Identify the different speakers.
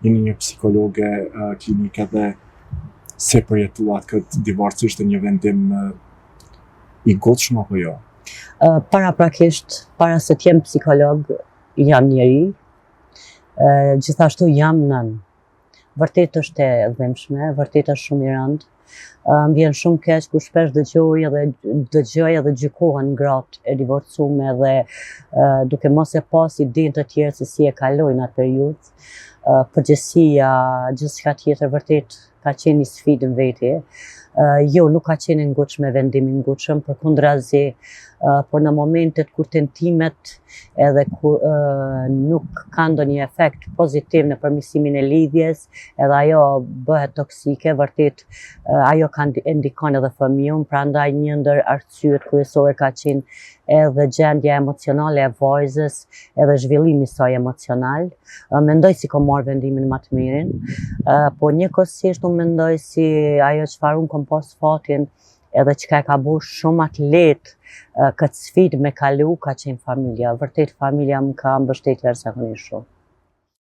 Speaker 1: Jeni një psikologe klinike dhe si e përjetuat këtë divorc, ishte një vendim i ngutshëm apo jo?
Speaker 2: Paraprakisht, para se të jem psikolog, jam njeri, gjithashtu jam nënë. Vërtet është e dhimbshme, vërtet është shumë i rëndë. Më vjen shumë keq kur shpesh dëgjoj edhe dëgjoj edhe gjykohen gratë e divorcume dhe duke mos e pas idenë të tjerë se si e kalojnë atë periudhë. Përgjegjësia, gjithçka tjetër vërtet ka qenë një sfidë në veti. Jo, nuk ka qenë e ngutshme, vendim i ngutshëm, përkundrazi, por në momentet kur tentimet edhe kur nuk ka ndonjë efekt pozitiv në përmirësimin e lidhjes, edhe ajo bëhet toksike, vërtet ajo ka e ndikon edhe fëmijën, prandaj një ndër arsyet kryesore ka qenë edhe gjendja emocionale e vajzës, edhe zhvillimi i saj emocional. Mendoj si kom marrë vendimin ma të mirin, po njëkohësisht unë mendoj si ajo çfarë unë kom pas fatin edhe çka e ka bo shumë ma të lehtë këtë sfidë me kalu, ka qenë familja. Vërtet familja më ka mbështetur jashtëzakonisht shumë.